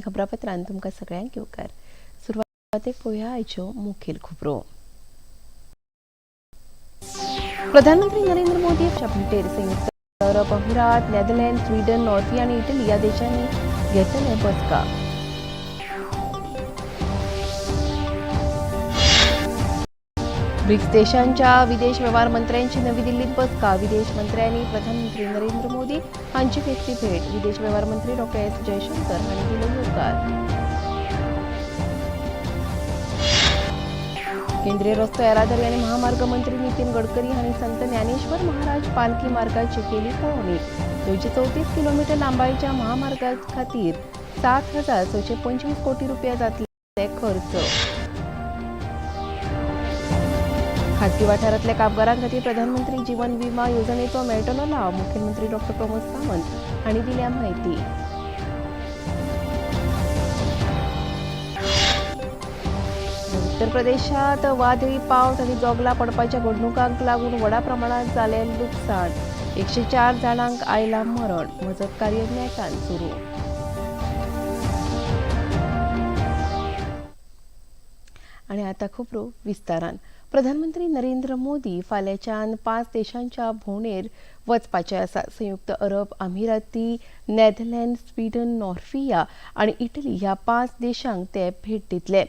खबरापत्रान तुमकां सगळ्यांक येवकार. सुरवातेक पळोवया आयच्यो मुखेल खबरो. प्रधानमंत्री नरेंद्र मोदी हांच्या भेटेर संयुक्त अरब अमिरात, नेदरलँड, स्वीडन, नॉर्वे आनी इटली ह्या देशांनी घेतले बसका. ब्रिक्स देशांच्या विदेश वेव्हार मंत्र्यांची नवी दिल्लीत बसका. विदेश मंत्र्यांनी प्रधानमंत्री नरेंद्र मोदी हांची घेतली भेट. विदेश वेव्हार मंत्री डॉक्टर एस जयशंकर हांणी दिलो येवकार. केंद्रीय रस्तो येरादारी आनी महामार्ग मंत्री नितीन गडकरी हांणी संत ज्ञानेश्वर महाराज पालखी मार्गाची केली पळोवणी. 234 किलोमीटर लांबायेच्या महामार्गा खातीर 7625 कोटी रुपया जातले खर्च. खाजगी वाठारांतल्या कामगारां खातीर प्रधानमंत्री जीवन विमा येवजणेचो मेळटलो लाव. मुख्यमंत्री डॉक्टर प्रमोद सावंत हांणी दिल्या म्हायती. उत्तर प्रदेशात वादळी पावस आनी जोगलां पडपाच्या घडणुकांक लागून व्हडा प्रमाणात जालें लुकसाण. 104 जाणांक आयलां मरण. मजत कार्य नेटान सुरू. आनी आतां खबरो विस्तारान. प्रधानमंत्री नरेंद्र मोदी फाल्यांच्यान 5 देशांच्या भोंवडेर वचपाचे आसा. संयुक्त अरब अमिराती, नेदरलँड, स्वीडन, नॉर्फिया आनी इटली ह्या 5 देशांक ते भेट दितले.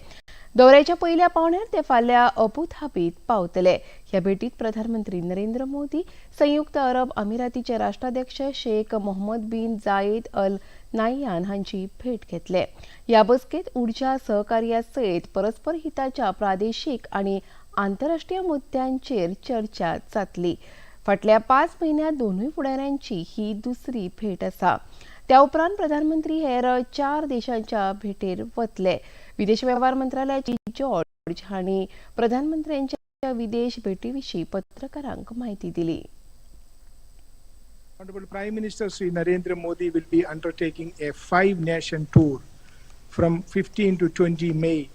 दौऱ्याच्या पयल्या पावंड्यार ते फाल्यां अबुधाबीत पावतले. ह्या भेटीत प्रधानमंत्री नरेंद्र मोदी संयुक्त अरब अमिरातीचे राष्ट्राध्यक्ष Sheikh Mohammed bin Zayed Al Nahyan हांची भेट घेतले. ह्या बसकेत उर्जा सहकार्या सयत परस्पर हिताच्या प्रादेशीक आनी आंतरराष्ट्रीय मुद्द्यांचेर चर्चा जातली. फाटल्या 5 म्हयन्यांत दोनूय फुडाऱ्यांची ही दुसरी भेट आसा. त्या उपरांत प्रधानमंत्री हेर 4 देशांच्या भेटेर वतले. विदेश वेव्हार मंत्रालयाची जॉर्ज हांणी प्रधानमंत्र्यांच्या विदेश भेटीविशीं पत्रकारांक म्हायती दिली. Honorable Prime Minister Sri Narendra Modi will be undertaking a 5-nation tour from 15 to 20 May.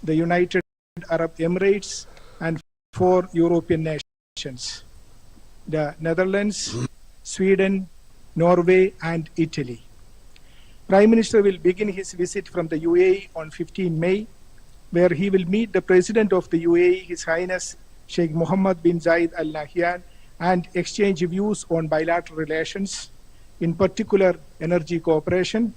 The United Arab Emirates and 4 European nations, the Netherlands, Sweden, Norway and Italy. Prime Minister will begin his visit from the UAE on 15 May, where he will meet the President of the UAE, His Highness Sheikh Mohammed bin Zayed Al Nahyan, and exchange views on bilateral relations, in particular energy cooperation,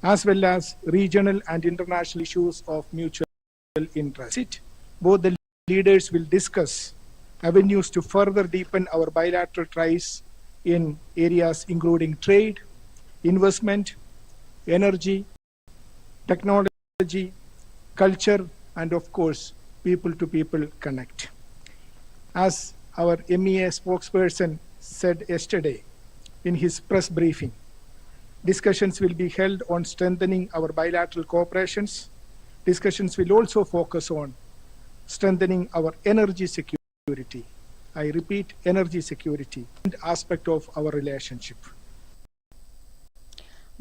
as well as regional and international issues of mutual interest. Both the leaders will discuss avenues to further deepen our bilateral ties in areas including trade, investment, energy, technology, culture, and of course, people-to-people connect. As our MEA spokesperson said yesterday in his press briefing, discussions will be held on strengthening our bilateral cooperations. Discussions will also focus on strengthening our energy security. I repeat, energy security aspect of our relationship.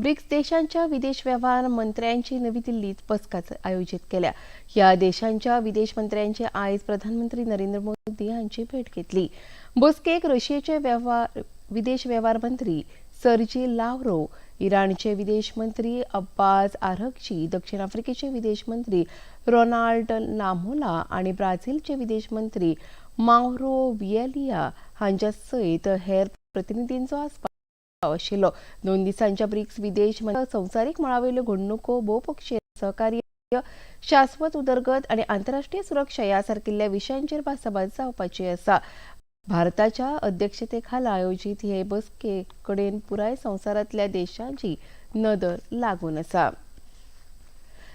BRICS देशांच्या विदेश वेव्हार मंत्र्यांची नवी दिल्लीत बसका आयोजित केल्या. ह्या देशांच्या विदेश मंत्र्यांची आयज प्रधानमंत्री नरेंद्र मोदी हांची भेट घेतली. बसकेक रशियेचे विदेश वेव्हार मंत्री सर्जी लाव्रोव, इराणचे विदेश मंत्री अब्बास आरघची, दक्षिण आफ्रिकेचे विदेश मंत्री रोनाल्ड लामोला आनी ब्राझीलचे विदेश मंत्री मावरो विएलिया हांच्या सयत हेर प्रतिनिधींचो आस्पाव आशिल्लो. 2 दिसांच्या ब्रिक्स विदेश संवसारीक मळावयल्यो घडणुको, भोवपक्षीय सहकार्य, शाश्वत उदरगत आनी आंतरराष्ट्रीय सुरक्षा ह्या सारकिल्ल्या विशयांचेर भासाभास जावपाची आसा. भारताच्या अध्यक्षतेखाला आयोजीत हे बसके कडेन पुराय संवसारांतल्या देशांची नदर लागून आसा.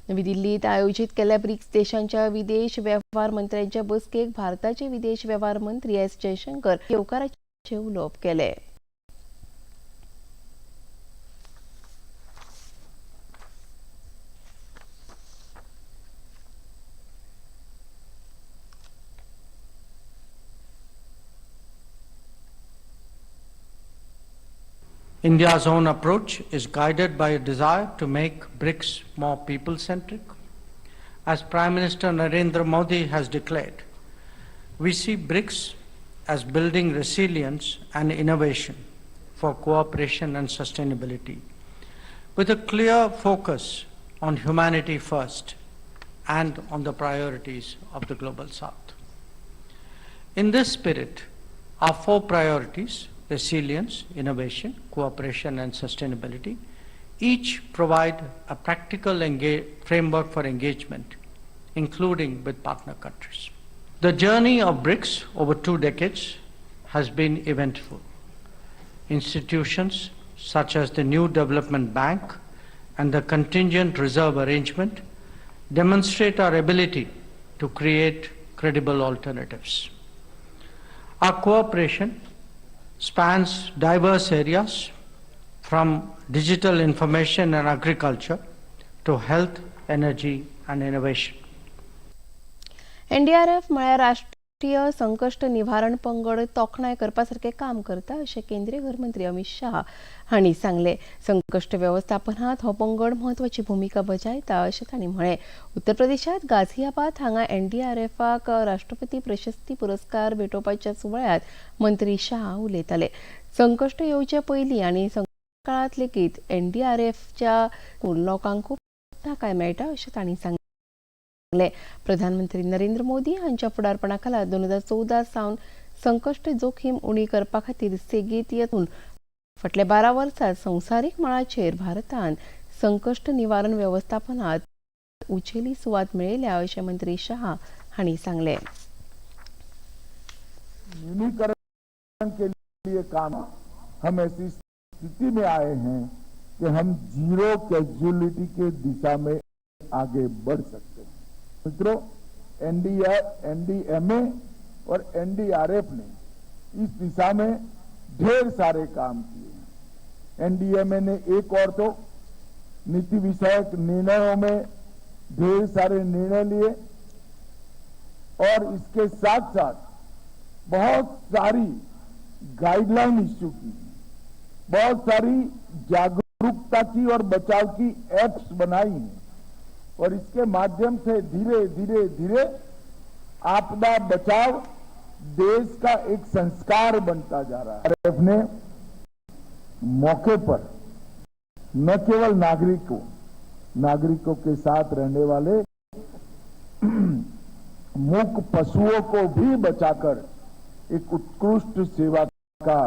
नवी दिल्लीत आयोजीत केल्ल्या ब्रिक्स देशांच्या विदेश वेव्हार मंत्र्यांच्या बसकेक भारताचे विदेश वेव्हार मंत्री एस जयशंकर येवकाराचे उलोवप केले. India's own approach is guided by a desire to make BRICS more people-centric. As Prime Minister Narendra Modi has declared, we see BRICS as building resilience and innovation for cooperation and sustainability. with a clear focus on humanity first and on the priorities of the Global South. In this spirit, our four priorities, resilience, innovation, cooperation, and sustainability, each provide a practical framework for engagement, including with partner countries. The journey of BRICS over 2 decades has been eventful. Institutions such as the New Development Bank and the Contingent Reserve Arrangement demonstrate our ability to create credible alternatives. Our cooperation spans diverse areas, from digital information and agriculture to health, energy, and innovation. NDRF म्हळ्यार राष्ट्रीय संकश्ट निवारण पंगड तोखणाय करपा सारकें काम करता अशें केंद्रीय घरमंत्री अमित शाह हांणी सांगलें. संकश्ट वेवस्थापनांत हो पंगड म्हत्वाची भुमिका बजायता अशें तांणी म्हळें. उत्तर प्रदेशांत गाझियाबाद हांगा एनडीआरएफाक राष्ट्रपती प्रशस्ती पुरस्कार भेटोवपाच्या सुवाळ्यांत मंत्री शाह उलयताले. संकश्ट येवचे पयलीं आनी काळांत लेगीत एनडीआरएफच्या लोकांक खूब थाकाय मेळटा अशें तांणी सांगलें. प्रधानमंत्री नरेंद्र मोदी हांच्या फुडारपणा खाला 2014 सावन संकश्ट जोखीम उणी करपा खातीर सेगीत यत्न फाटल्या 12 वर्सां संवसारीक मळाचेर भारतान संकश्ट निवारण वेवस्थापनात उंचेली सुवात मेळयल्या अशें मंत्री शाह हांणी सांगलें. न्यूनीकरण के लिए काम हम ऐसी स्थिति में आए हैं कि हम जीरो कैजुअलिटी के दिशा में आगे बढ़ सकते हैं. मित्रों, एनडीएमए और एनडीआरएफ ने इस दिशा में ढेर सारे काम किए हैं. एनडीएमए ने एक और तो नीति विषयक निर्णयों में ढेर सारे निर्णय लिए और इसके साथ साथ बहुत सारी गाइडलाइन इश्यू की, बहुत सारी जागरूकता की और बचाव की एप्स बनाई हैं और इसके माध्यम से धीरे धीरे धीरे आपदा बचाव देश का एक संस्कार बनता जा रहा है. एफ ने मौके पर न केवल नागरिकों के साथ रहने वाले मूक पशुओं को भी बचाकर एक उत्कृष्ट सेवा का.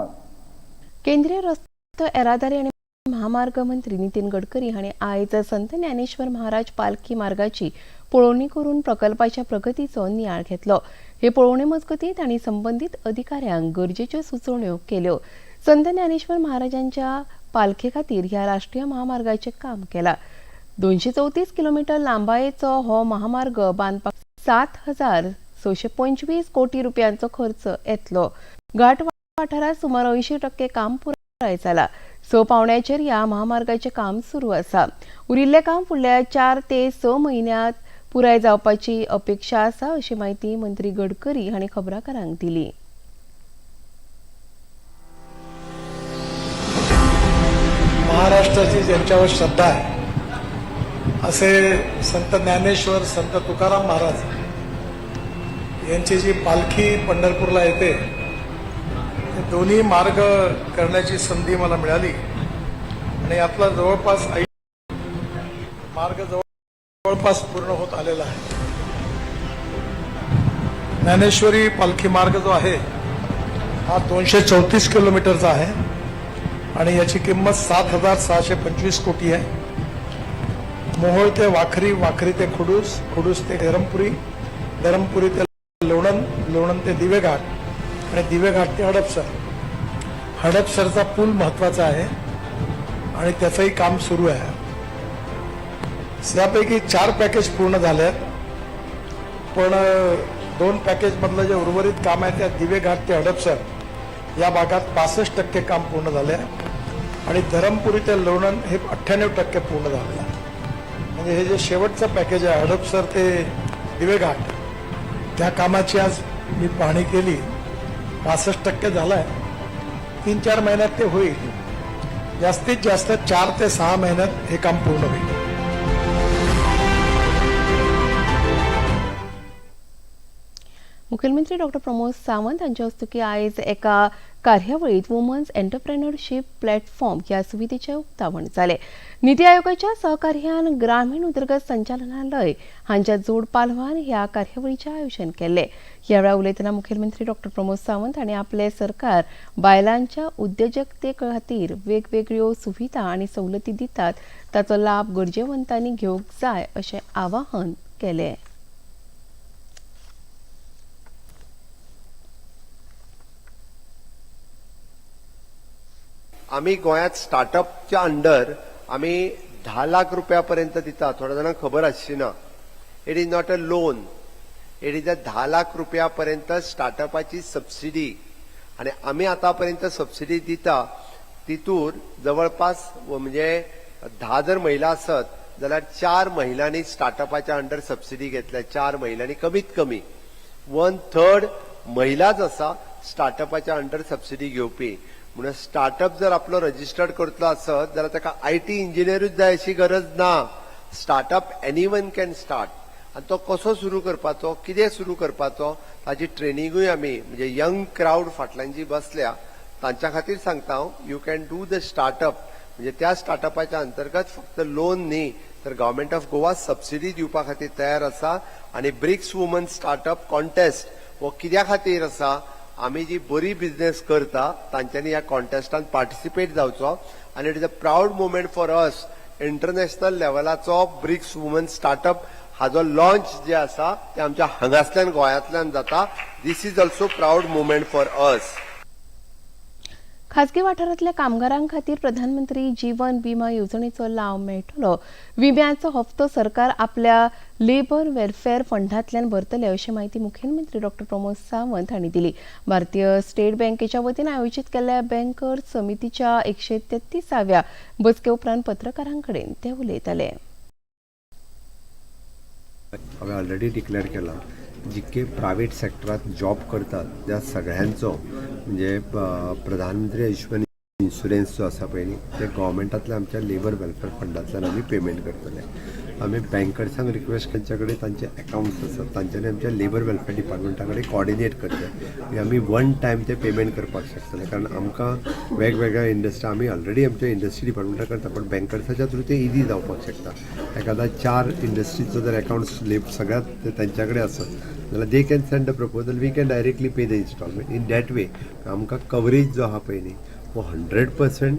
केंद्रीय रस्तो येरादारी आनी महामार्ग मंत्री नितीन गडकरी हांणी आयज संत ज्ञानेश्वर महाराज पालखी मार्गाची पळोवणी करून प्रकल्पाच्या प्रगतीचो नियाळ घेतलो. हे पळोवणे मजगतीं तांणी संबंदीत अधिकाऱ्यांक गरजेच्यो सुचोवण्यो केल्यो. संत ज्ञानेश्वर महाराजांच्या पालखे खातीर ह्या राष्ट्रीय महामार्गाचें काम केलां. 234 किलोमिटर लांबायेचो हो महामार्ग बांदपाक 7,625 कोटी रुपयांचो खर्च येतलो. घाट वाठारांत सुमार 80% काम पुराय जाला. 6 पावण्याचेर ह्या महामार्गाचें काम सुरू आसा. उरिल्लें काम फुडल्या 4 ते 6 म्हयन्यांत पुराय जावपाची अपेक्षा आसा अशी म्हायती मंत्री गडकरी हांणी खबराकारांक दिली. महाराष्ट्राची ज्यांच्यावर श्रद्धा आहे असे संत ज्ञानेश्वर, संत तुकाराम महाराज यांची जी पालखी पंढरपूरला येते, ते दोन्ही मार्ग करण्याची संधी मला मिळाली आणि यातला जवळपास मार्ग जवळपास पूर्ण होत आलेला आहे. ज्ञानेश्वरी पालखी मार्ग जो आहे हा 234 किलोमीटरचा आहे आणि याची किंमत 7,625 कोटी आहे. मोहोळ ते वाखरी, वाखरी ते खुडूस, खुडूस ते धरमपुरी, धरमपुरी ते लोणंद, लोणंद ते दिवेघाट आणि दिवेघाट ते हडपसर. हडपसरचा पूल महत्वाचा आहे आणि त्याचंही काम सुरू आहे. यापैकी 4 पॅकेज पूर्ण झाले आहेत, पण 2 पॅकेजमधलं जे उर्वरित काम आहे त्या दिवेघाट ते हडपसर या भागात 65% काम पूर्ण झाले आहे आणि धरमपुरी ते लोणंद हे 98% पूर्ण झालेलं आहे. म्हणजे हे जे शेवटचं पॅकेज आहे हडपसर ते दिवेघाट, त्या कामाची आज मी पाहणी केली. 65% झालं आहे. 3-4 महिन्यात ते होईल. जास्तीत जास्त 4 ते 6 महिन्यात हे काम पूर्ण होईल. मुखेलमंत्री डॉ प्रमोद सावंत हांच्या हस्तुकीं आयज एका कार्यावळीत वुमन्स एंटरप्रेन्योरशीप प्लॅटफॉर्म ह्या सुविधेचें उक्तावण जालें. निती आयोगाच्या सहकार्यान ग्रामीण उदरगत संचालनालय हांच्या जोड पालवान ह्या कार्यावळीचें आयोजन केल्लें. ह्या वेळार उलयतना मुखेलमंत्री डॉ प्रमोद सावंत हांणी आपलें सरकार बायलांच्या उद्योजकते खातीर वेगवेगळ्यो सुविधा आनी सवलती दितात, ताचो लाभ गरजेवंतांनी घेवंक जाय अशें आवाहन केलें. आमी गोंयांत स्टार्टअपच्या अंडर आमी 10 लाख रुपया पर्यंत दिता. थोड्या जाणांक खबर आसची ना. It is not a loan, it is a 10 lakh रुपया पर्यंत स्टार्टअपाची सबसिडी. आनी आमी आतां पर्यंत सबसिडी दिता तितूर जवळपास म्हणजे 10 जर महिला आसत जाल्यार 4 महिलांनी स्टार्टअपाच्या अंडर सबसिडी घेतल्या. 4 महिलांनी, कमीत कमी 1/3 महिलाच आसा स्टार्टअपाच्या अंडर सबसिडी घेवपी. म्हणून स्टार्टअप जर आपलो रजिस्टर्ड करतलो आसत जाल्यार ताका IT इंजिनियरूच जाय अशी गरज ना. Startup anyone can start. आनी तो कसो सुरू करपाचो, कितें सुरू करपाचो ताची ट्रेनिंगूय आमी म्हणजे यंग क्रावड फाटल्यान जी बसल्या तांच्या खातीर सांगता हांव, you can do the startup. म्हणजे त्या स्टार्टअपाच्या अंतर्गत फक्त लोन न्ही तर गव्हर्मेंट ऑफ गोवा सबसिडी दिवपा खातीर तयार आसा. आनी ब्रिक्स वुमन स्टार्टअप कॉन्टेस्ट हो कित्या खातीर आसा, आमी जी बरी बिझनेस करता तांच्यांनी ह्या कॉन्टेस्टान पार्टिसिपेट जावचो. आनी it is a proud moment for us, international लेवलाचो ब्रिक्स वुमन स्टार्टअप हाजो लॉन्च जे आसा ते आमच्या हांगासल्यान गोंयांतल्यान जाता. This is also proud moment for us. खाजगी वाठारांतल्या कामगारां खातीर प्रधानमंत्री जीवन विमा येवजणेचो लाव मेळटलो. विम्याचो हप्तो सरकार आपल्या लेबर वेलफेअर फंडांतल्यान भरतले अशी म्हायती मुखेलमंत्री डॉ प्रमोद सावंत हांणी दिली. भारतीय स्टेट बँकेच्या वतीन आयोजीत केल्ल्या बँकर समितीच्या 133व्या बसके उपरांत पत्रकारां कडेन ते उलयताले. हांवें ऑलरेडी डिक्लेअर केला, जितके प्रायवेट सेक्टरात जॉब करतात त्या सगळ्यांचो म्हणजे प्रधानमंत्री आयुष्यमान इन्शुरन्स जो आसा पळय न्ही, ते गव्हर्मेंटांतल्या आमच्या लेबर वेलफेअर फंडांतल्यान आमी पेमेंट करतले. आमी बँकर्सांक रिक्वेस्ट, तांचे कडेन तांचे अकावंट्स आसात, तांच्यांनी आमच्या लेबर वेलफेअर डिपार्टमेंटा कडेन कॉर्डिनेट करचें आनी आमी वन टायम ते पेमेंट करपाक शकतले. कारण आमकां वेगवेगळ्या इंडस्ट्री आमी ऑलरेडी आमच्या इंडस्ट्री डिपार्टमेंटा करता, पण बँकर्साच्या थ्रू ते इजी जावपाक शकता. एखादा 4 इंडस्ट्रीचो जर अकावंट सगळ्यात तांच्या कडेन आसत जाल्यार they can send a proposal, we can directly pay the installment. In that way आमकां कवरेज जो आहा पळय न्ही हो 100%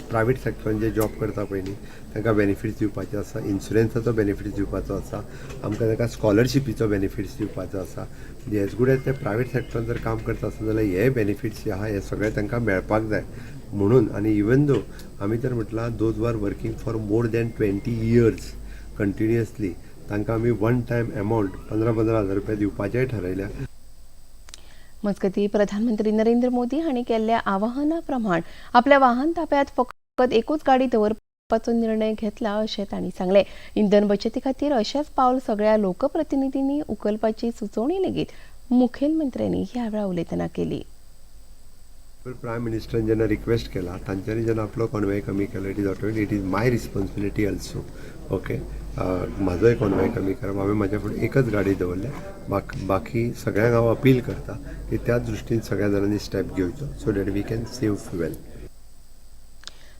प्रायवेट सेक्टरान जे जॉब करता पळय न्ही तांकां बेनिफिट्स दिवपाचे आसा. इन्शुरन्साचो बेनिफिट्स दिवपाचो आसा आमकां, तांकां स्कॉलरशिपीचो बेनिफिट्स दिवपाचो आसा. म्हणजे एज गूड एज ते प्रायवेट सेक्टरान जर काम करता आसत जाल्यार हे बेनिफिट्स जे आहा हे सगळे तांकां मेळपाक जाय म्हणून. आनी इवन दो आमी तर म्हटलां, those are working for more than 20 years continuously, तांकां आमी वन टायम एमावंट 15-15 हजार रुपया दिवपाचेंय ठरयल्या. मजगतीं, प्रधानमंत्री नरेंद्र मोदी हांणी केल्ल्या आवाहना प्रमाण आपल्या वाहन ताब्यात फकत एकूच गाडी दवरपाचो निर्णय घेतला अशें तांणी सांगलें. इंधन बचती खातीर अशेंच पावल सगळ्या लोकप्रतिनिधींनी उखलपाची सुचोवणी लेगीत मुखेलमंत्र्यांनी ह्या वेळार उलयतना केली. प्रायम मिनिस्टरान जेन्ना रिक्वेस्ट केला, तांच्यांनी जेन्ना आपलो कॉन्वॉय कमी केलो, it is automatic, it is my responsibility also. Okay, म्हाजोय convoy कमी करप. हांवें म्हाज्या फुडें एकच गाडी दवरल्या. बाकी सगळ्यांक हांव अपील करता की त्या दृश्टीन सगळ्या जाणांनी स्टेप घेवचो, so that we can save fuel.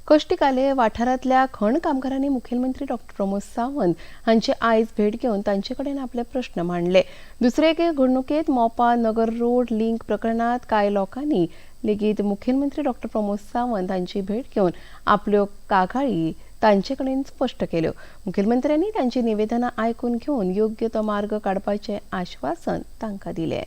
कश्टीकाले वाठारांतल्या खण कामगारांनी मुखेलमंत्री डॉ प्रमोद सावंत हांची आयज भेट घेवन तांचे कडेन आपले प्रश्न मांडले. दुसरे एके घडणुकेंत मोपा नगर रोड लिंक प्रकरणांत कांय लोकांनी लेगीत मुखेलमंत्री डॉ प्रमोद सावंत हांची भेट घेवन आपल्यो कागाळी तांचे कडेन स्पश्ट केल्यो. मुखेलमंत्र्यांनी तांची निवेदनां आयकून घेवन योग्य तो मार्ग काडपाचें आश्वासन तांकां दिलें.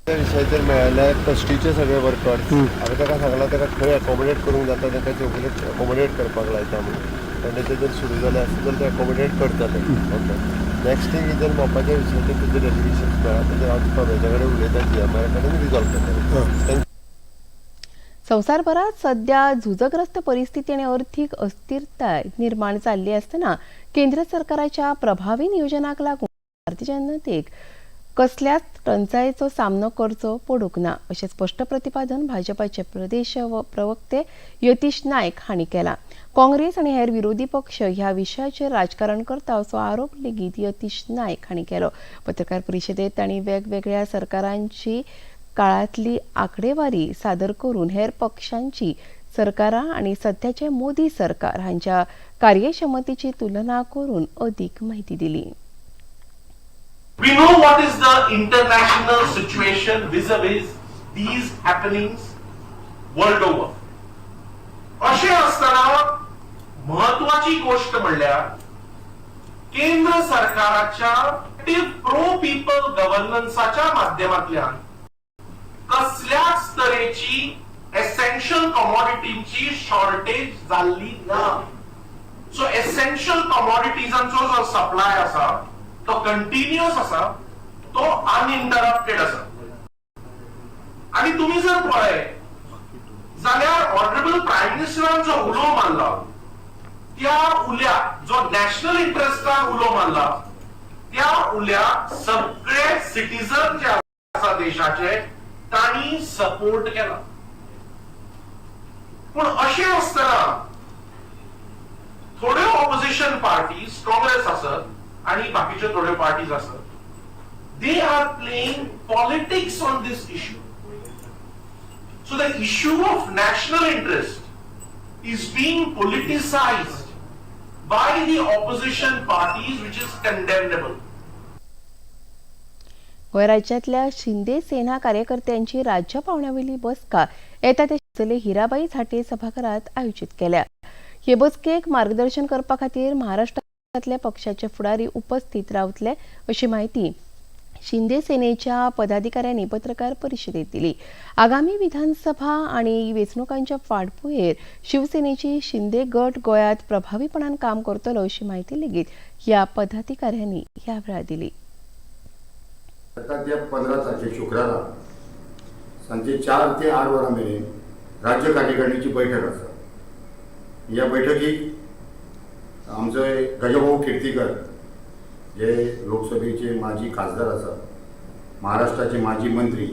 विशयाचेर मेळ्ळें ट्रस्टीचे सगळे वर्कर्स. हांवें ताका सांगलां, ताका खंय एकोमोडेट करूंक जाता ताका चौगुले एकोमोडेट करपाक लायता म्हणून. आनी ते जर सुरू जालें आसत जाल्यार ते एकोमोडेट करतले. ओके, नेक्स्ट थिंग is, जर मोपाच्या विशयाचेर तेजे रेजोल्युशन मेळ्ळा, तेजेर हांव तुका कडेन उलयता, जीएमआर कडेन रिजॉल्व करतले. संवसारभरात सध्या झुजग्रस्त परिस्थिती आनी अर्थीक अस्थिरताय निर्माण जाल्ली आसतना केंद्र सरकाराच्या प्रभावी नियोजनाक लागून भारतीय जनतेक कसल्याच टंचायेचो सामनो करचो पडूंक ना अशें स्पश्ट प्रतिपादन भाजपाचे प्रदेश प्रवक्ते यतीश नायक हांणी केलां. काँग्रेस आनी हेर विरोधी पक्ष ह्या विशयाचेर राजकारण करता असो आरोप लेगीत यतीश नायक हांणी केलो. पत्रकार परिशदेंत तांणी वेगवेगळ्या सरकारांची काळांतली आंकडेवारी सादर करून हेर पक्षांची सरकारां आनी सध्याचे मोदी सरकार हांच्या कार्यक्षमतेची तुलना करून अदीक म्हायती दिली. We know what is the international situation vis-a-vis these happenings world over. अशें आसतना म्हत्वाची गोष्ट म्हणल्यार केंद्र सरकाराच्या प्रो पीपल गव्हर्नन्साच्या माध्यमांतल्यान कसल्याच तरेची एसेन्शियल कमॉडिटींची शॉर्टेज जाल्ली ना. सो एसेन्शियल कमॉडिटीजांचो जो सप्लाय आसा तो कंटिन्युअस आसा, तो अनइंटरप्टेड आसा. आनी तुमी जर पळयत जाल्यार ऑनरेबल प्रायम मिनिस्टरान जो उलो मारला, त्या उल्याक, जो नॅशनल इंट्रस्टान उलो मारला, त्या उल्याक सगळे सिटीजन जे आसा देशाचे तांणी सपोर्ट केला. पूण अशें आसतना थोड्यो ऑपोजिशन पार्टीज, काँग्रेस आसत आणि बाकीच्यो थोड्यो पार्टीज आसत, they are playing politics on this issue. So the issue of national interest is being politicized by the opposition parties, which is condemnable. Goa राज्यांतल्या शिंदे सेना कार्यकर्त्यांची राज्य पावंड्यावेली बसका येता ते हिराबाई झाटे सभाघरात आयोजीत केल्या. हे बसकेक मार्गदर्शन करपा खातीर महाराष्ट्रांतल्या पक्षाचे फुडारी उपस्थित रावतले अशी म्हायती शिंदे सेनेच्या पदाधिकाऱ्यांनी पत्रकार परिशदेत दिली. आगामी विधानसभा आणि वेंचणुकांच्या फाटभुंयेर शिवसेनेची शिंदे गट गोंयांत प्रभावीपणान काम करतलो अशी म्हायती लेगीत ह्या पदाधिकाऱ्यांनी ह्या वेळार दिली. आता त्या 15 तारखे शुक्रारा सांजे 4 ते 8 वरां मेरेन राज्य कार्यकारिणीची बैठक आसा. ह्या बैठकीक आमचे गजभाऊ कीर्तिकर, जे लोकसभेचे माजी खासदार आसात, महाराष्ट्राचे माजी मंत्री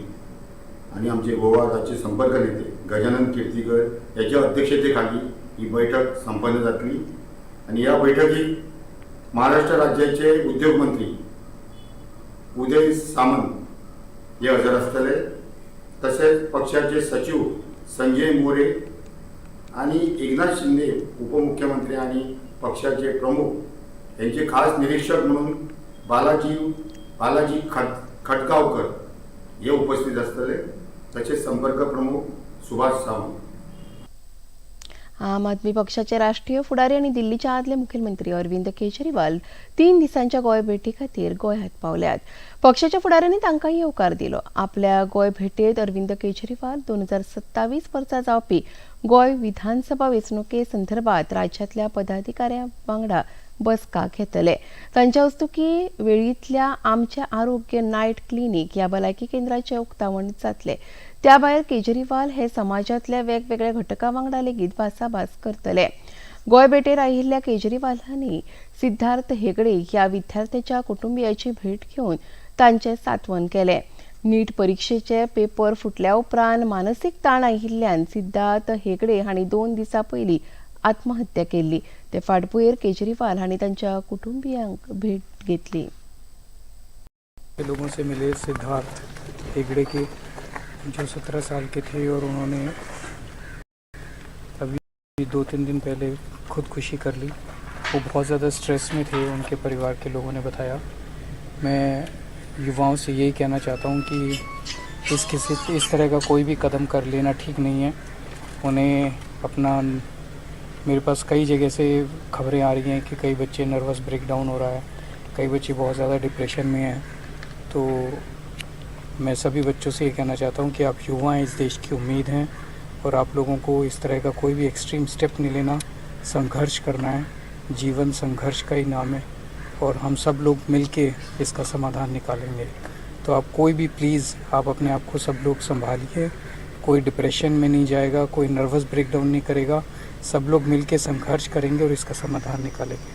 आणि आमचे गोवा राज्य संपर्क नेते गजानन कीर्तिकर याच्या अध्यक्षतेखाली ही बैठक संपन्न जातली. आणि या बैठकीक महाराष्ट्र राज्याचे उद्योग मंत्री उदय सामंत हे हजर आसतले. तशेंच पक्षाचे सचिव संजय मोरे आणि एकनाथ शिंदे, उपमुख्यमंत्री आणि पक्षाचे प्रमुख, यांचे खास निरीक्षक म्हणून बालाजी बालाजी खटगावकर हे उपस्थित आसतले. तशेंच संपर्क प्रमुख सुभाष सावंत. आम आदमी पक्षाचे राष्ट्रीय फुडारी आनी दिल्लीचे आदले मुखेलमंत्री अरविंद केजरीवाल 3 दिसांच्या गोंय भेटी खातीर गोंयांत पावल्यात. पक्षाच्या फुडाऱ्यांनी तांकां येवकार दिलो. आपल्या गोंय भेटेत अरविंद केजरीवाल 2027 वर्सा जावपी गोंय विधानसभा वेंचणुके संदर्भात राज्यांतल्या पदाधिकाऱ्यां वांगडा बसका घेतले. तांच्या हस्तुकी वेळीतल्या आमचे आरोग्य नायट क्लिनीक ह्या भलायकी केंद्राचें उक्तावण जातलें. त्या भायर केजरीवाल हे समाजांतल्या वेगवेगळ्या घटकां वांगडा लेगीत भासाभास करतले. गोंय भेटेर आयिल्ल्या केजरीवालांनी सिद्धार्थ हेगडे ह्या विद्यार्थ्याच्या कुटुंबियाची भेट घेवन तांचें सांत्वन केलें. नीट परिक्षेचे पेपर फुटल्या उपरांत मानसीक ताण आयिल्ल्यान सिद्धार्थ हेगडे हांणी 2 दिसां पयलीं आत्महत्या केल्ली. ते फाटभुंयेर केजरीवाल हांणी तांच्या कुटुंबियांक भेट घेतली. लोगों से मिले, सिद्धार्थ हेगड़े के, जो 17 साल के थे और उन्होंने अभी 2-3 दिन पहले खुदकुशी कर ली. वो बहुत ज़्यादा स्ट्रेस में थे, उनके परिवार के लोगों ने बताया. मैं युवाओं से यही कहना चाहता हूँ कि इस किसी इस तरह का कोई भी कदम कर लेना ठीक नहीं है. उन्हें अपना मेरे पास कई जगह से खबरें आ रही हैं कि कई बच्चे नर्वस ब्रेकडाउन हो रहा है, कई बच्चे बहुत ज़्यादा डिप्रेशन में हैं. तो मैं सभी बच्चों से ये कहना चाहता हूँ कि आप युवा हैं, इस देश की उम्मीद हैं और आप लोगों को इस तरह का कोई भी एक्सट्रीम स्टेप नहीं लेना. संघर्ष करना है. जीवन संघर्ष का ही नाम है और हम सब लोग मिल के इसका समाधान निकालेंगे. तो आप कोई भी, प्लीज़ आप अपने आप को सब लोग संभालिए. कोई डिप्रेशन में नहीं जाएगा, कोई नर्वस ब्रेकडाउन नहीं करेगा. सब लोग मिल के संघर्ष करेंगे और इसका समाधान निकालेंगे.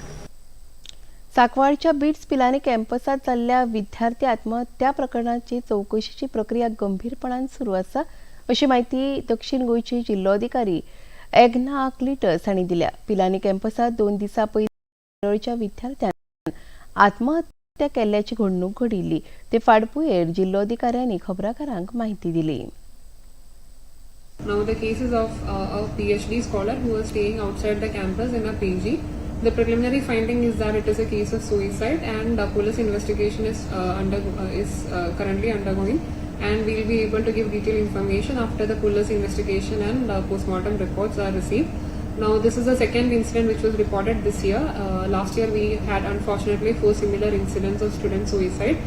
सांकवाळच्या बिट्स पिलानी कॅम्पसात जाल्ल्या विद्यार्थी आत्महत्या प्रकरणाची चवकशीची प्रक्रिया गंभीरपणान सुरू आसा अशी माहिती दक्षिण गोंयचे जिल्लोधिकारी एग्ना क्लिटस हांणी दिल्या. पिलानी कॅम्पसात 2 दिसां पयलीं केरळच्या विद्यार्थ्यान आत्महत्या केल्ल्याची घडणूक घडिल्ली. ते फाटभुंयेर जिल्लोधिकाऱ्यांनी खबराकारांक माहिती दिली. Now the case is of a PhD scholar who was staying outside the campus in a PG. The preliminary finding is that it is a case of suicide, and police investigation is currently undergoing, and we will be able to give detailed information after the police investigation and postmortem reports are received. Now this is the second incident which was reported this year. Last year we had unfortunately 4 similar incidents of student suicide.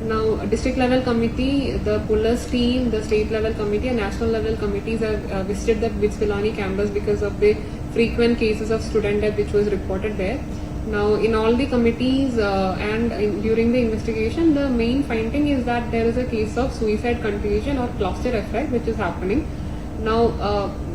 Now district level committee, the police team, the state level committee and national level committees have visited the BITS Pilani campus because of the frequent cases of student death which was reported there. Now in all the committees during the investigation, the main finding is that there is a case of suicide contagion or cluster effect which is happening. Now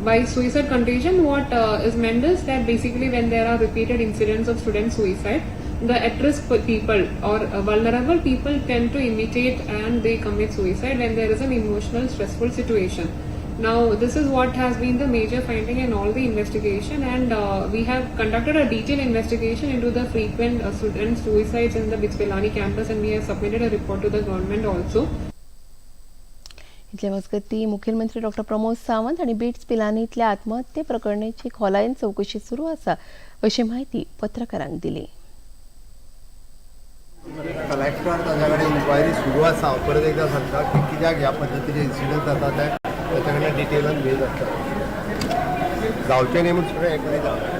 by suicide contagion, what is meant is that basically when there are repeated incidents of student suicide, the at-risk people or vulnerable people tend to imitate and they commit suicide when there is an emotional stressful situation. Now this is what has been the major finding in all the investigation, and we have conducted a detailed investigation into the frequent student suicides in the BITS Pilani campus, and we have submitted a report to the government also. इतले मजगती मुखेलमंत्री doctor Pramod Sawant आनी bits पिलानींतल्या आत्महत्ये प्रकरणाची खोलायेन चवकशी सुरू आसा अशी माहिती पत्रकारांक दिली. कलेक्टर ताच्या कडेन इन्क्वायरी सुरू आसा. हांव परत एकदां सांगता की कित्याक ह्या पद्दतीचे इन्सिडंट जाता ते ताच्या कडल्यान डिटेलान घेत आसता, जावचें न्ही म्हूण सगळें हें करीत आसा.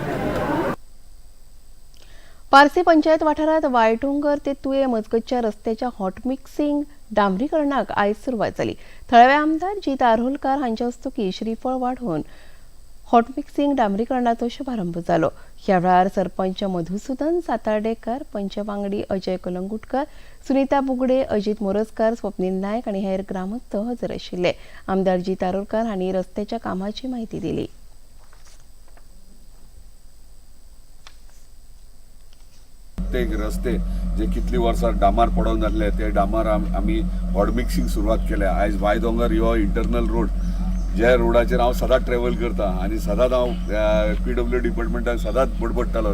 पार्से पंचायत वाठारांत वायटोंगर ते तुये मजगतच्या रस्त्याच्या हॉटमिक्सिंग डांबरीकरणाक आयज सुरवात जाली. थळावे आमदार जीत आरोलकार हांच्या हस्तुकीं श्रीफळ वाडोवन हॉटमिक्सिंग डांबरीकरणाचो शुभारंभ जालो. ह्या वेळार सरपंच मधुसुदन सातार्डेकर, पंच वांगडी अजय कलंगुटकर, सुनीता बुगडे, अजित मोरजकर, स्वप्नील नायक आनी हेर ग्रामस्थ हजर आशिल्ले. आमदार जीत आरोलकार हांणी रस्त्याच्या कामाची माहिती दिली. प्रत्येक रस्ते जे कितली वर्सां डामार पडोन जाल्ले ते डामार आमी हॉट मिक्सिंग सुरवात केल्या. आयज वायदोंगर ह्यो इंटरनल रोड ज्या रोडाचेर हांव सदांच ट्रॅवल करता आनी सदांच हांव पीडब्ल्यू डिपार्टमेंटाक सदांच बडबडटालो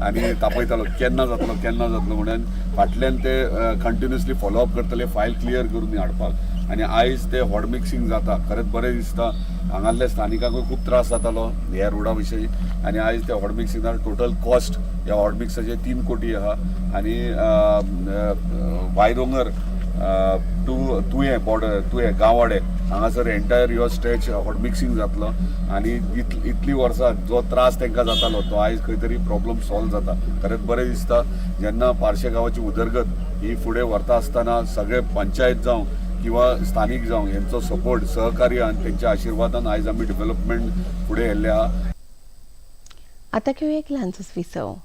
आनी तापयतालो केन्ना जातलो केन्ना जातलो म्हणून. फाटल्यान ते कंटिन्युअसली फॉलोअप करतले फायल क्लियर करून हाडपाक, आनी आयज ते हॉट मिक्सिंग जाता. खरेंच बरें दिसता. हांगासल्या स्थानिकांकूय खूब त्रास जातालो ह्या रोडा विशयी, आनी आयज ते हॉट मिक्सिंगार टोटल कॉस्ट ह्या हॉट मिक्साचे 3 कोटी आहा. आनी वायदोंगर टू तुयें बॉर्डर, तुयें गांवाडे हांगासर एंटायर ह्यो स्ट्रेच हॉट मिक्सिंग जातलो आनी इतली वर्सां जो त्रास तांकां जातालो तो आयज खंय तरी प्रॉब्लम सॉल्व जाता. खरेंच बरें दिसता जेन्ना पार्शे गांवाची उदरगत ही फुडें व्हरता आसतना सगळे पंचायत जावं किंवा स्थानीक जावं हेंचो सपोर्ट सहकार्य आनी तेंच्या आशिर्वादान आयज आमी डेव्हलपमेंट फुडें येयल्ले आहा. आतां घेवया एक ल्हानसोच विसव.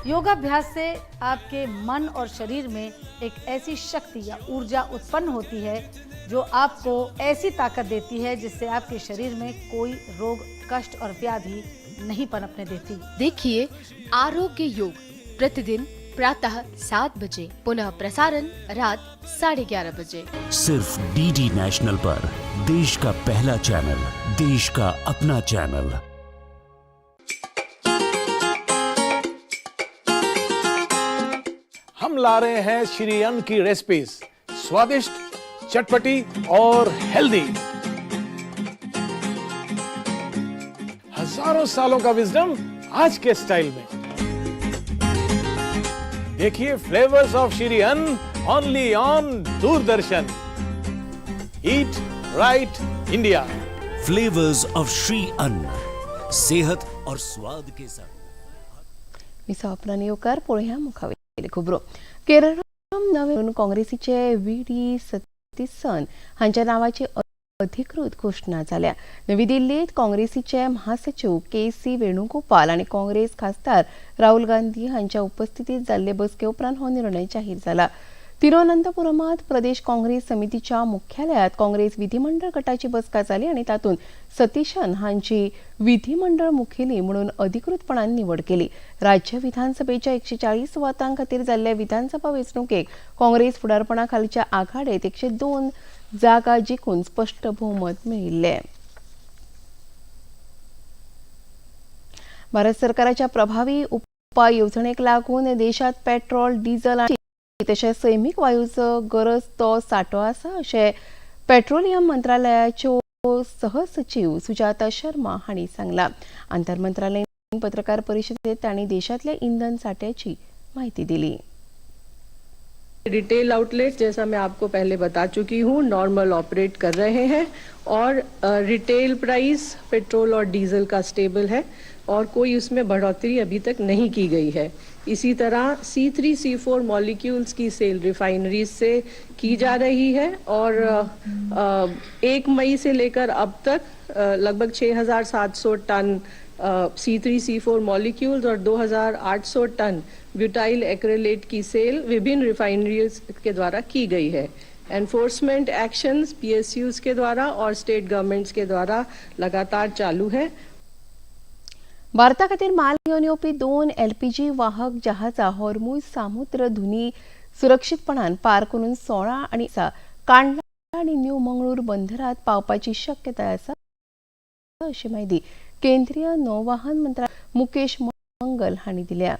योगाभ्यास से आपके मन और शरीर में एक ऐसी शक्ति या ऊर्जा उत्पन्न होती है जो आपको ऐसी ताकत देती है जिससे आपके शरीर में कोई रोग, कष्ट और व्याधि नहीं पनपने देती। देखिए आरोग्य योग प्रतिदिन प्रातः 7 बजे, पुनः प्रसारण रात 11:30 बजे, सिर्फ डीडी नेशनल पर। देश का पहला चैनल, देश का अपना चैनल। हम ला रहे हैं श्री अन्न की रेसिपीज, स्वादिष्ट, चटपटी और हेल्दी। हजारों सालों का विजडम आज के स्टाइल में। देखिए flavours of Shri Anna only on Doordarshan. Eat right India. Flavours of Shri Anna, सेहत और स्वाद के संग। विसावपरांत येवकार पळोवया मुखावेले खबरो. केरळम नवे काँग्रेसीचे व्ही डी सतीसन हांच्या नावाची अधिकृत घोशणा जाल्या. नवी दिल्लीत काँग्रेसीचे महासचिव के सी वेणुगोपाल आनी काँग्रेस खासदार राहुल गांधी हांच्या उपस्थितीत जाल्ले बसके उपरांत हो निर्णय जाहीर जाला. तिरुअनंतपुरमात प्रदेश काँग्रेस समितीच्या मुख्यालयात काँग्रेस विधिमंडळ गटाची बसका जाली आनी तातूंत सतीशन हांची विधिमंडळ मुखेली म्हणून अधिकृतपणान निवड केली. राज्य विधानसभेच्या 140 सुवातां खातीर जाल्ल्या विधानसभा वेंचणुकेक काँग्रेस फुडारपणा खालच्या आघाडेत 102 जागा जिखून स्पष्ट भोवमत मेळिल्लें. भारत सरकाराच्या प्रभावी उपाय येवजणेक लागून देशात पेट्रोल, डिझल आनी तशेंच सैमीक वायूचो गरज तो सांठो आसा अशें पेट्रोलियम मंत्रालयाच्यो सहसचीव सुजाता शर्मा हांणी सांगलां. आंतरमंत्रालयीन पत्रकार परिशदेंत तांणी देशांतल्या इंधन सांठ्याची म्हायती दिली. रिटेल आउटलेट जैसा मैं आपको पहले बता चुकी हूँ नॉर्मल ऑपरेट कर रहे हैं और रिटेल प्राइस पेट्रोल और डीजल का स्टेबल है और कोई उसमें बढ़ोतरी अभी तक नहीं की गई है. इसी तरह C3 C4 molecules की सेल रिफाइनरीज से की जा रही है और 1 मई से लेकर अब तक लगभग 6,700 टन C3 C4 molecules और 2,800 टन ब्यूटाइल एक्रेलेट की सेल विभिन्न रिफाइनरीज के द्वारा की गई है. एनफोर्समेंट एक्शंस PSUs के द्वारा और स्टेट गवर्नमेंट्स के द्वारा लगातार चालू है. भारता खातीर माल घेवन येवपी 2 LPG वाहक जहाजां हॉर्मुझ सामुद्र धुनी सुरक्षीतपणान पार करून 16 आनी कांडला आनी न्यू मंगळूर बंदरात पावपाची शक्यताय आसा अशी म्हायती केंद्रीय नौवाहन मंत्रालय मुकेश मंगल हांणी दिल्या.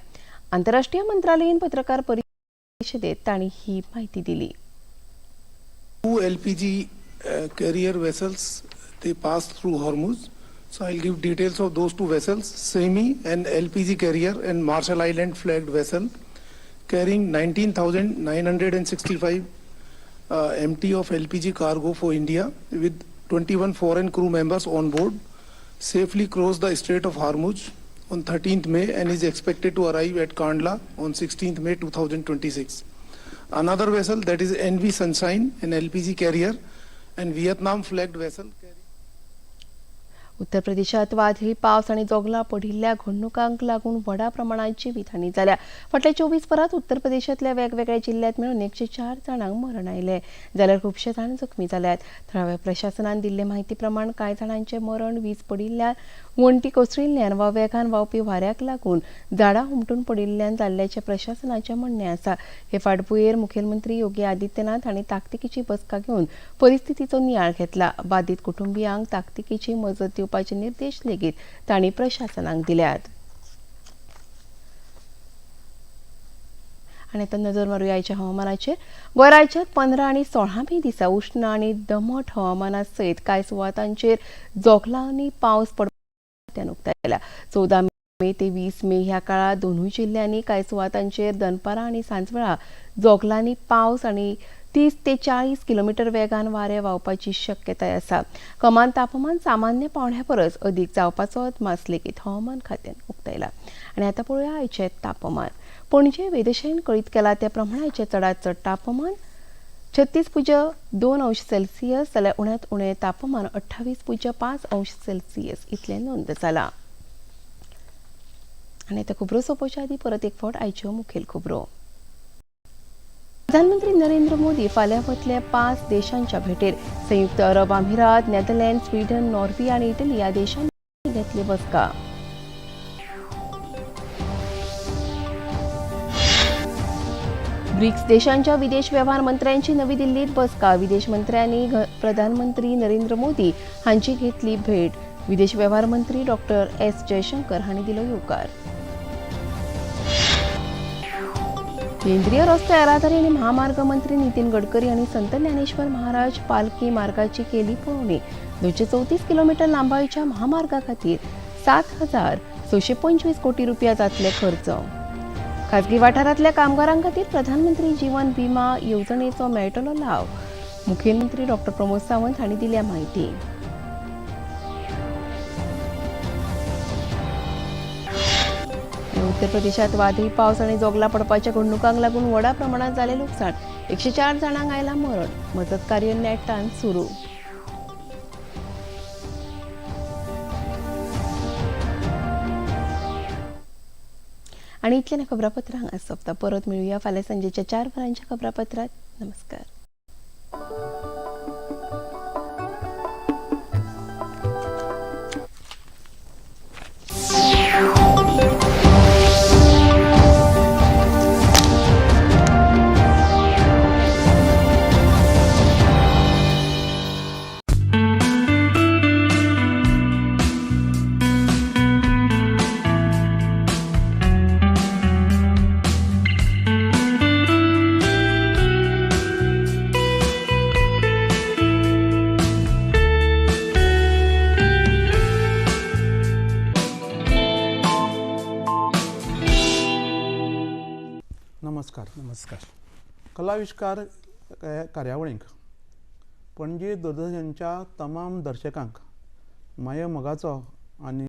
आंतरराष्ट्रीय मंत्रालयीन पत्रकार परिशदेत तांणी ही म्हायती दिली. 2 LPG carrier vessels, they pass through Hormuz. So I'll give details of those 2 vessels. Semi, an LPG carrier and Marshall Island flagged vessel carrying 19,965 MT of LPG cargo for India with 21 foreign crew members on board, safely crossed the Strait of Hormuz on 13th May and is expected to arrive at Kandla on 16th May 2026. Another vessel, that is NV Sunshine, an LPG carrier and Vietnam flagged vessel. उत्तर प्रदेशात वादळी पावस आनी जोगलां पडिल्ल्या घडणुकांक लागून व्हडा प्रमाणात जिवीतहानी जाल्या. फाटल्या 24 वरांत उत्तर प्रदेशांतल्या वेगवेगळ्या जिल्ल्यांत मेळून 104 जाणांक मरण आयलें जाल्यार खुबशे जाण जखमी जाल्यात. थळाव्या प्रशासनान दिल्ले म्हायती प्रमाण कांय जाणांचें मरण वीज पडिल्ल्यान, वण्टी कोसळिल्ल्यान वा वेगान व्हांवपी वाऱ्याक लागून झाडां हुमटून पडिल्ल्यान जाल्ल्याचें प्रशासनाचें म्हणणें आसा. हे फाटभुंयेर मुखेलमंत्री योगी आदित्यनाथ हांणी ताकतिकेची बसका घेवन परिस्थितीचो नियाळ घेतला. बादीत कुटुंबियांक ताकतिकेची मजत दिवपाचे निर्देश लेगीत तांणी प्रशासनाक दिल्यात. आनी आतां नजर मारुया आयच्या हवामानाचेर. गोंय राज्यांत 15 आनी 16 मे दिसा उश्ण आनी दमट हवामाना सयत कांय सुवातांचेर जोगलांनी पावस पडपाची उक्तायल्या. 14 मे ते 20 मे ह्या काळांत दोनूय जिल्ल्यांनी कांय सुवातांचेर दनपारां आनी सांजवेळा जोगलांनी पावस आनी 30 ते 40 किलोमीटर वेगान वारें व्हांवपाची शक्यताय आसा. कमान तापमान सामान्य पावंड्या परस अदीक जावपाचो अदमास लेगीत हवामान खात्यान उक्तायला. आनी आतां पळोवया आयचें तापमान. पणजे वेधशाळेन कळीत केला त्या प्रमाण आयचें चडांत चड तापमान 36.2 अंश सेल्सियस जाल्यार उण्यांत उणें तापमान 28.5 अंश सेल्सियस इतलें नोंद जालां. आनी आतां खबरो सोंपोवच्या आदीं परत एक फावट आयच्यो मुखेल खबरो. प्रधानमंत्री नरेंद्र मोदी फाल्यां वतले 5 देशांच्या भेटेर. संयुक्त अरब अमिरात, नेदरलँड, स्वीडन, नॉर्वे आनी इटली ह्या देशांनी घेतली बसका. ब्रिक्स देशांच्या विदेश वेव्हार मंत्र्यांची नवी दिल्लीत बसका. विदेश मंत्र्यांनी प्रधानमंत्री नरेंद्र मोदी हांची घेतली भेट. विदेश वेव्हार मंत्री डॉक्टर एस जयशंकर हांणी दिलो येवकार. केंद्रीय रस्तो येरादारी आनी महामार्ग मंत्री नितीन गडकरी हांणी संत ज्ञानेश्वर महाराज पालखी मार्गाची केली पळोवणी. 234 किलोमीटर लांबायेच्या महामार्गा खातीर 7,625 कोटी रुपया जातले खर्च. खाजगी वाठारांतल्या कामगारां खातीर प्रधानमंत्री जीवन विमा येवजणेचो मेळटलो लाव. मुखेलमंत्री डॉक्टर प्रमोद सावंत हांणी दिल्या म्हायती. उत्तर प्रदेशात वादळी पावस आनी जोगलां पडपाच्या घडणुकांक लागून व्हडा प्रमाणात जालें लुकसाण. 104 जाणांक आयलां मरण. मजत कार्य नेटान सुरू. आनी इतल्यान खबरापत्रां हांगा सोंपता. परत मेळुया फाल्यां सांजेच्या 4 वरांच्या खबरापत्रांत. नमस्कार. नमस्कार. नमस्कार. कलाविष्कार कार्यावळींक पणजी दूरदर्शनच्या तमाम दर्शकांक माये मोगाचो आनी